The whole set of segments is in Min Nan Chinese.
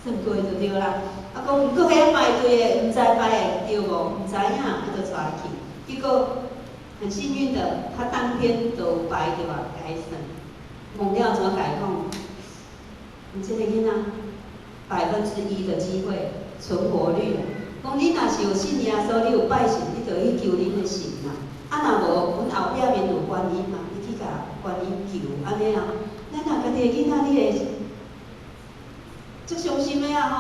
算過就對啦。啊，講毋過遐排隊的，毋知排會著無，毋知影，啊，就帶去。結果很幸運的，他當天就排著啊，共伊算。問了怎共伊講？你這個囡仔1%的機會存活率啊。講你若是有信耶穌，你有拜神，你就去求恁的神啦。啊，若無，阮後壁面有觀音嘛，你去共觀音求按呢啊。咱若家己的囡仔，你會足傷心的啊吼，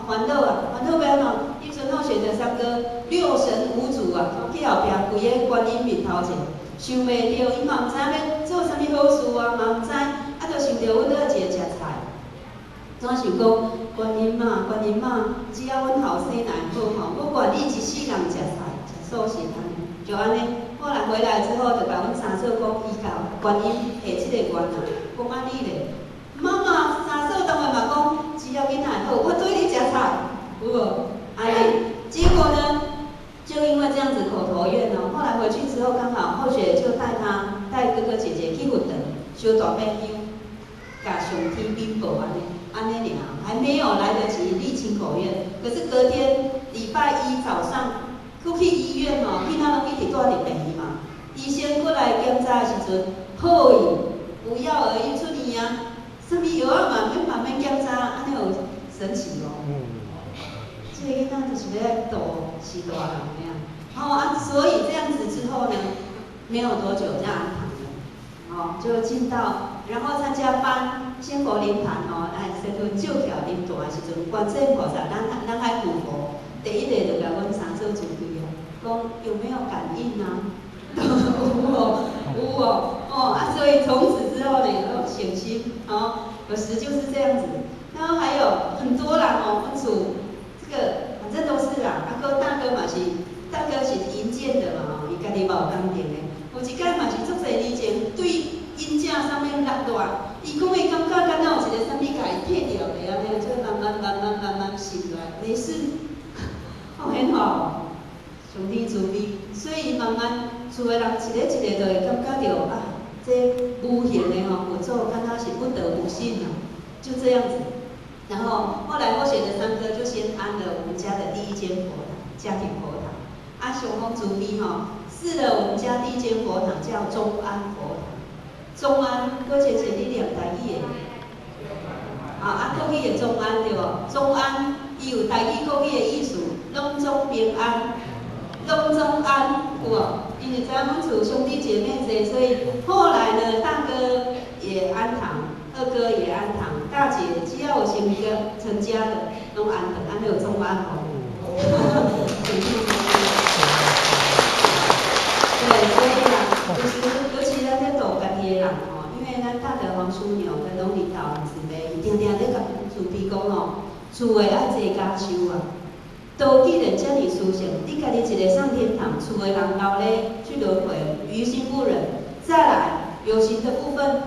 煩惱啊，煩惱欲按怎？彼陣後學的三哥六神無主啊，去後壁規个觀音面頭前，想袂著，伊嘛毋知影欲做啥物好事啊，嘛毋知，啊，就想著阮二姐食菜，怎想講觀音媽，觀音媽，只要阮後生來好吼，我願意一世人食菜，食素食按呢，就按呢。後來回來之後，就共阮三嫂講，伊共觀音下這個願啊，講按呢咧。媽媽三嫂當然嘛講，只要囡仔好，我對你食菜，有無？按呢，結果呢，就因為這樣子口頭願哦，後來回去之後，剛好後學就帶他帶哥哥姐姐去佛堂燒大伯香，共上天稟報按呢，按呢爾，還沒有來得及立親口願。可是隔天禮拜一早上，閣去醫院哦，囡仔攏一直蹛佇病院嘛。醫生過來檢查的時陣，好伊，無藥而愈出院啊。啥物藥仔嘛免嘛免檢查，按呢有神奇無？這個囡仔就是欲來度序大人的啊。好啊，所以這樣子之後呢，沒有多久就安堂了，哦，就進到，然後參加班仙佛靈壇哦，來神尊照起來臨壇的時陣，觀世音菩薩南海古佛，第一個就共阮三嫂慈悲啊，講有沒有感應啊？有哦，有哦，哦啊，所以從此之後呢，都誠心哦，有時就是這樣子。然後還有很多啦哦，阮厝這個反正都是啦，啊閣大哥嘛是，大哥是營建的嘛吼，伊家己嘛有工程的。有一擺嘛是足濟年前，對鷹架上面落大，伊講伊感覺敢若有一個啥物共伊退掉的按呢，就慢慢慢慢慢慢沉落來，沒事，哦很好，上天慈悲，所以慢慢厝的人一個一個就會感覺著啊，這無形的吼，佛祖敢若是不得不信啊，就這樣子。然後後來後學的三哥就先安了我們家的第一間佛堂，家庭佛堂。啊，上皇慈悲吼，賜了我們家第一間佛堂叫中安佛堂。中安，閣前前你念台語的，啊啊，國語的中安對無？中安，伊有台語國語的意思，攏總平安，攏總安，有無？因為知影阮厝兄弟姐妹濟，所以後來呢，大哥也安堂，二哥也安堂，大姐只要有成家成家的，攏安堂，按呢有中安吼。對，所以啊，就是尤其咱咧度家己的人吼，因為咱大德黃樞紐跟龍領導很慈悲，伊定定咧共慈悲講吼，厝的愛齊加修啊。道既然遮爾殊勝，你家己一个上天堂，厝的人留咧去輪迴，於心不忍。再來有形的部分，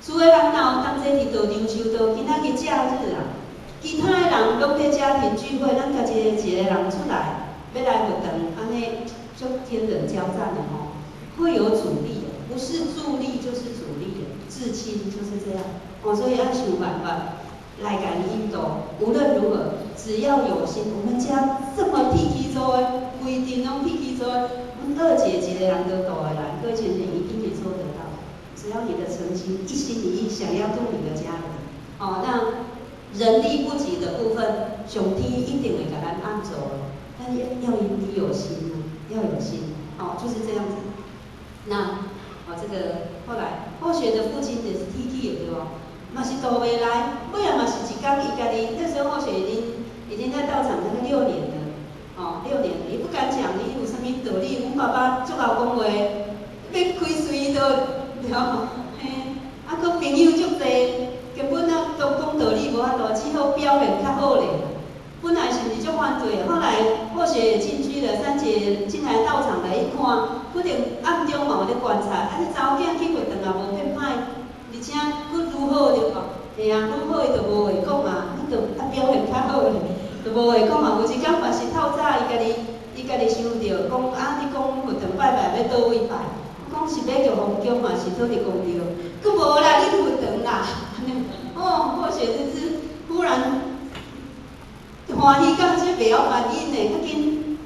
厝的人若有同齊佇道場修道，今仔日假日啊，其他的人攏佇家庭聚會，咱家己一個人出來，欲來佛堂，按呢就天人交戰了吼，會有阻力，不是助力就是阻力，至親就是這樣。哦，所以愛想辦法來共引導。無論如何，只要有心，我們家這麼鐵齒做的，規定攏鐵齒做的，阮二姐一個人都度會來，各位先生一定也做得到。只要你的誠心，一心一意想要度你的家人，哦，那人力不及的部分，上天一定會共咱按做的。但是要你有心啊，要有心，哦，就是這樣子。那，哦，這個後來後學的父親也是鐵齒的對無？嘛是度袂來，尾仔嘛是一工伊家己那時候後學已經在道場大概六年了，哦，六年了，伊不敢講，伊有啥物道理？阮爸爸足𠢕講話，欲開喙都對，嘿，啊，閣朋友足濟，根本啊都講道理無法度，只好表現較好咧。本來是毋是足反對，後來後學也進去了，三姐進來道場來一看，可能暗中嘛有咧觀察，啊，這查某囝去佛堂也無變歹，而且閣愈好對無？嘿啊，愈好伊就無話講啊，伊就啊表現較好咧，就無話講啊。有一工嘛是透早，伊家己想著講啊，你講佛堂拜拜欲佗位拜？講是欲玉皇宮嘛，是佗佇公廟？閣無啦，你佛堂啦。哦，後學就是忽然歡喜到這袂曉反應呢，較緊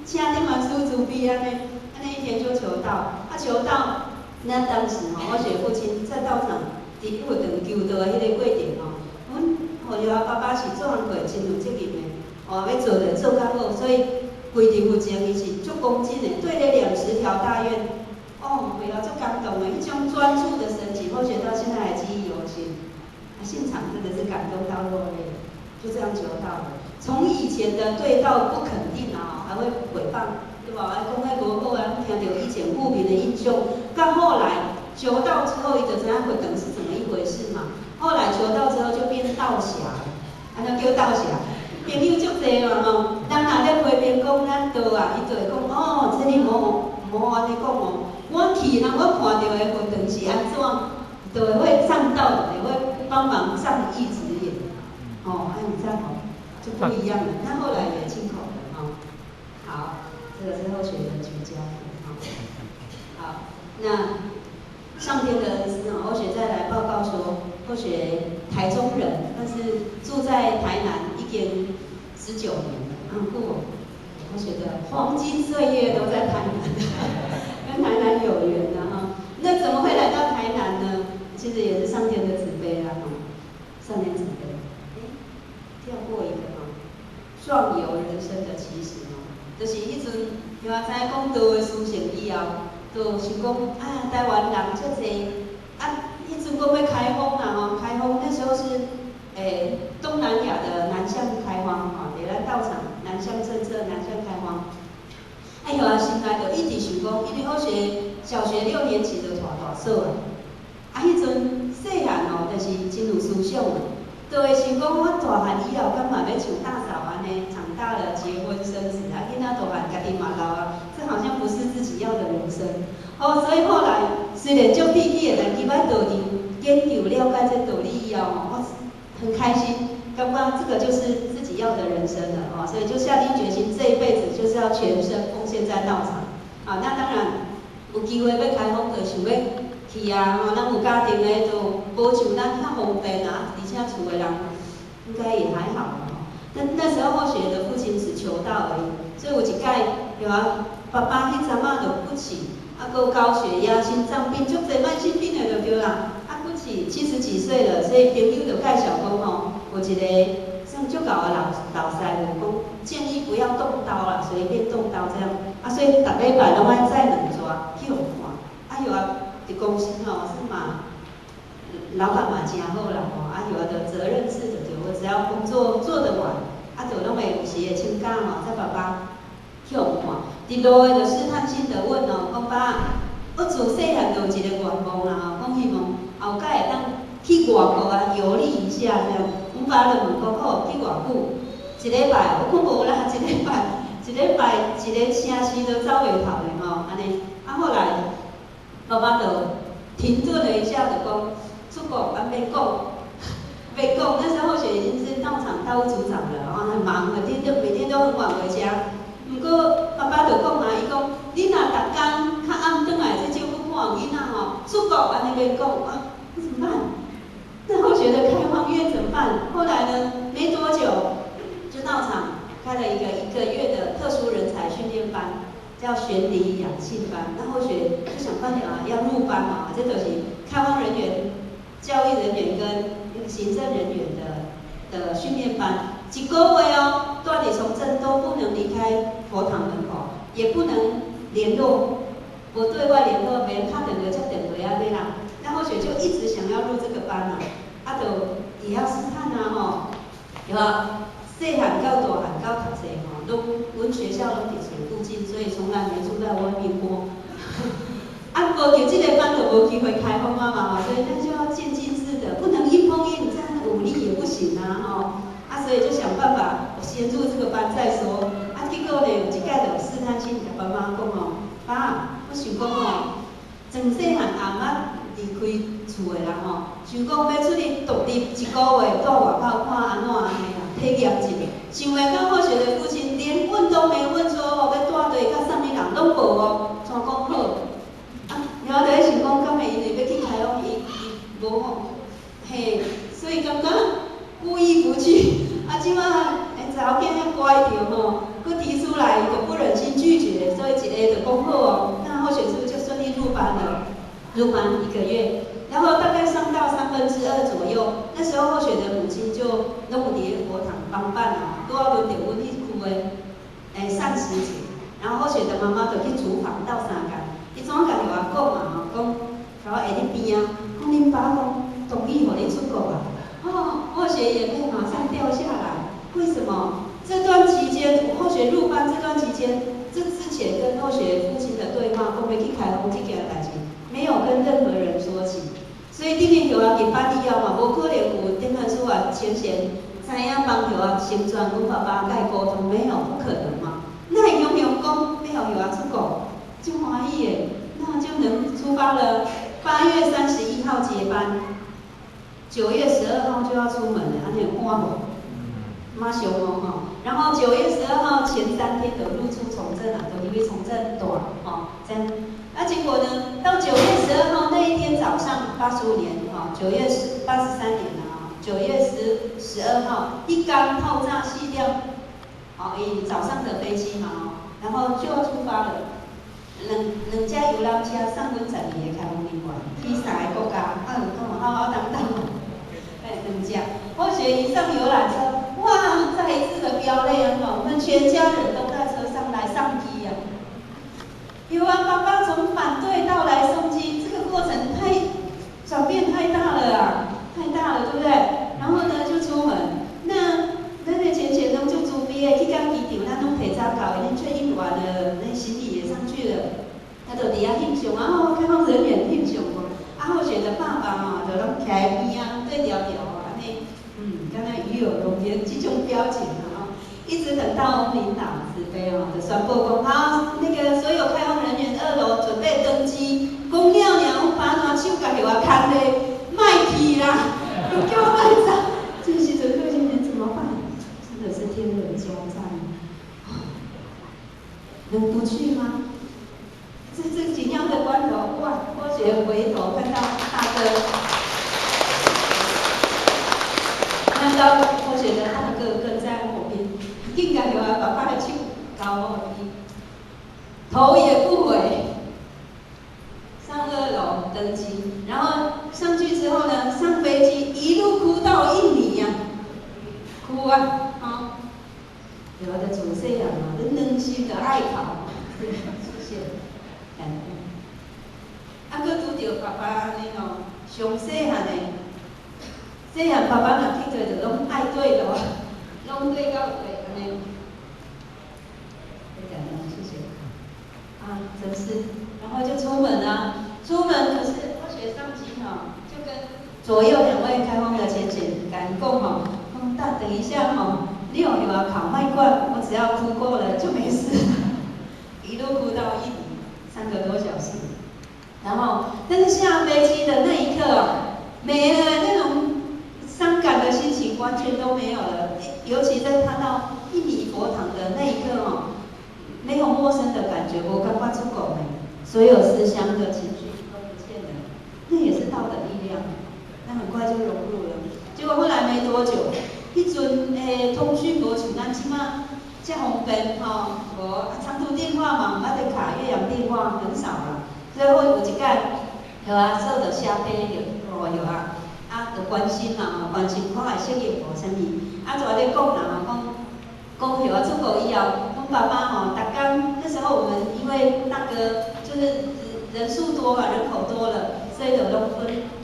請恁媽師慈悲按呢，按呢一天就求到，啊求到，那當時吼，我學父親在道場佇佛堂求道的彼个過程吼，阮予葉爸爸是做工課真有責任的，哦，欲做就做較好，所以跪佇佛前伊是足恭敬的，對咧念十條大願，哦，袂曉足感動的，彼種專注的神情，我覺到現在還記憶猶新。啊，現場真的是感動到落淚，就這樣求道了。從以前的對道不肯定啊，還會誹謗，對吧？啊，講彼無好啊，聽著以前負面的印象，到後來求道之後，伊就知影佛堂是怎麼一回事嘛。後來求道之後就變道俠，按怎叫道俠？朋友足濟嘛吼，人若咧批評講咱道啊，伊就會講哦，這你毋好毋好按呢講哦。我去，人我看著的佛堂是按怎，就會站道，就會幫忙仗義執言。哦，按這樣哦，就不一樣了。他後來也進口了哈。好，這個是後學的全家福哈。好，那上天的恩師哦，後學再來報告說，後學台中人，但是住在台南已經19年了，嗯，不，我覺得黃金歲月都在台南，跟台南有緣的哈。那怎麼會來到台南呢？其實也是上天的慈悲啦，哈，上天慈悲。欸，跳過一個哈，壯遊人生的起始哦，就是彼陣，葉仔知影講道的事情以後，就想講啊，台灣人足濟，啊，彼陣講欲開放啦吼，開放那時候是，欸，東南亞的南向開放吼，佇咱道場南向政策南向開放。哎呦啊，心內就一直想講，因為我學小學六年級就娶大嫂啊，啊，彼陣細漢吼，就是真有思想的，就會想講，我大漢以後敢嘛欲像大嫂按呢，長大了結婚生子啊，囡仔大漢家己嘛老啊，這好像不是自己要的人生。哦，所以後來雖然足脾氣的，但入來道場研究了解這道理以後吼，我很開心，感覺這個就是自己要的人生了哦，所以就下定決心，這一輩子就是要全身奉獻在道場。啊，那當然有機會欲開放，就想欲去啊，吼，咱有家庭的就無像咱較方便啊，而且厝的人應該也還好吼。那那時候後學的父親只求道而已，所以有一擺對啊，爸爸彼陣仔就不起，啊，閣高血壓、心臟病，足濟慢性病的就對啦。啊，不起70幾歲了，所以朋友就介紹講吼，有一個算足𠢕的老老師傅講，建議不要動刀啦，隨便動刀這樣。啊，所以逐禮拜攏愛載兩逝去予看。啊，予啊，佇公司吼是嘛，老闆嘛誠好啦吼，啊，予啊就責任制就對，我只要工作做得完，啊，就攏會有時會請假吼，載爸爸去予看。佇路的就試探性的問哦，講爸，我自細漢就有一個願望啦吼，講希望後蓋會當去外國啊遊歷一下這樣。阮爸就問講好，去偌久？一禮拜，我講無啦，一禮拜，一禮拜一個城市都走袂透的吼，按呢。啊，後來爸爸就停頓了一下，就講出國啊，免講，免講。那時候學已經是道場道務組長了，然後很忙，每天都很晚回家。毋過爸爸就講啊，伊講你若逐工較暗轉來，這照顧看囡仔吼，出國按呢免講啊，那怎麼辦？那後學的開荒月怎麼辦？後來呢，沒多久就道場開了一個一個月的特殊人才訓練班，叫玄理養性班。那後學就想辦法要入班嘛，這就是開荒人員、教育人員跟行政人員的訓練班。一個月哦，蹛佇從政都不能離開佛堂門口，也不能聯絡，不對外聯絡，免敲電話接電話按呢啦。那後學就一直想要入這個班啊，啊，就也要試探啊吼，對吧？細漢到大漢到讀冊吼，攏阮學校攏佇厝附近，所以從來沒住在外面過。啊，無入這個班就無機會開放啊嘛，所以那就要漸進式的，不能硬碰硬，這樣武力也不行啊吼。啊，所以就想辦法先入這個班再說。啊，結果呢，有一擺就試探性共爸媽講吼，爸，我想講吼，從細漢暗仔離開厝的人吼，想講欲出去獨立一個月，蹛外口看按怎按呢啦，體驗一下。想袂到後學的父親連問都沒問說哦，欲蹛佗佮啥物人攏無哦，全講好。啊，然後就咧想講，敢會因為欲去開放，伊伊無吼，嘿，所以感覺故意不去。啊，這擺欸查某囝遐乖。乖著吼，閣提出來就不忍心拒絕，所以一个就講好哦，那候選師就順利入班了，入班一個月，然後大概上到2/3左右，那時候候選的母親就攏有佇咧佛堂幫辦啊，拄好輪著阮彼區的膳食節，然後候選的媽媽就去廚房鬥相共，伊怎共予我講啊吼，講共我下佇邊啊，講恁爸講同意予你出國啊，哦，候選眼淚馬上掉下來，為什麼？這段期間，後學入班這段期間，這之前跟後學父親的對話，講欲去開放這件代誌，沒有跟任何人說起，所以等於予我入班以後嘛，無可能有點傳師啊前賢知影幫予我宣傳，阮爸爸共伊溝通，沒有，不可能嘛。那會雄雄講欲予我出國，足歡喜的，那就能出發了。8月31號結班，9月12號就要出門了，按呢有趕無？馬上哦吼，然後9月12號前3天就入住從鎮啊，就入去從鎮蹛吼，這樣。啊，結果呢，到9月12號那一天早上，85年吼，九月十83年了啊，九月十二號，一剛透早4點，好，以早上的飛機嘛，然後就要出發了。兩兩隻遊覽車送阮12個開放人員去三個國家，啊，有講好好當當，哎，兩隻。後學一上遊覽車，哇，再一次的飆淚啊！我們全家人都在車上來上機啊。有啊，爸爸從反對到來送機，這個過程太轉變太大了啊，太大了，對不對？然後呢，就出門，那個前前攏足準備的，去到機場，咱攏提早到，已經確認完了，那行李也上去了，他就佇遐翕相啊，哦，開放人員翕相哦，啊，候選的爸爸吼，就攏徛佇邊啊，對牢牢按呢，敢若與有榮焉這種表情啊，一直等到領導慈悲哦，就宣布講好，那個所有開放人員2樓準備登機，講了爾，阮爸拿手共予我牽咧，莫去啦，伊叫我莫走，這時陣各位怎麼辦？真的是天人交戰，能不去嗎？這緊要的關頭，哇！我覺回頭看到大哥，看到我覺得大哥跟在後邊，緊共予我爸爸的手交予伊，頭也不回，上2樓登機，然後上去之後呢，上飛機一路哭到印尼呀，哭啊，啊！有的從細漢嘛，恁軟心就愛哭，謝謝，感恩。啊，閣拄著爸爸按呢吼，上細漢的，細漢爸爸若去佗就攏愛對路，攏對到對按呢。感恩，謝謝。啊，真是，然後就出門啊，出門可是後學上機吼，就跟左右兩位開放的前賢共講吼，講等等一下吼，你予我哭莫管，我只要哭過了就沒事。一路哭到印尼，3個多小時。然後，但是下飛機的那一刻，沒了那種傷感的心情，完全都沒有了。尤其在他到印尼佛堂的那一刻哦，沒有陌生的感覺，我感覺出國呢，所有思鄉的情緒都不見了，那也是道的力量。那很快就融入了。結果後來沒多久，彼陣通訊無像咱這馬遮方便吼，無啊長途電話嘛，毋捌得卡越洋電話很少啦。所以我有一擺，予我做著寫批著，予我，啊，就關心嘛吼，關心看會適應無啥物，啊，就咧講啦吼，講講予我出國以後，阮爸爸吼，逐工那時候我們因為大哥就是人數多嘛，人口多了，所以就攏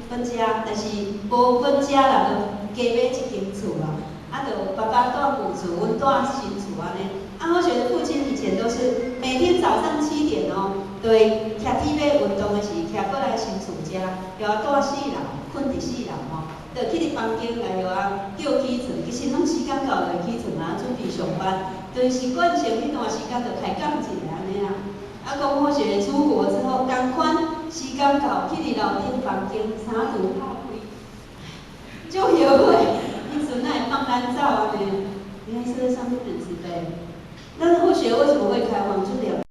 分家，但是無分家啦，就加買一間厝啦。啊，就爸爸蹛舊厝，阮蹛新厝按呢。啊，我覺得父親以前都是每天早上7點哦，就會騎鐵馬運動的時，騎過來新厝遮，予我蹛四樓，睏佇四樓吼，就去佇房間來予我叫起床，其實攏時間到就會起床啊，準備上班，就是慣性彼段時間就開講一下按呢啦。啊，講我學出國之後，仝款時間到，去佇樓頂房間，衫櫥拍開，足後悔，彼陣哪會放咱走按呢？原來是上帝很慈悲。但是後學為什麼會開放？就兩。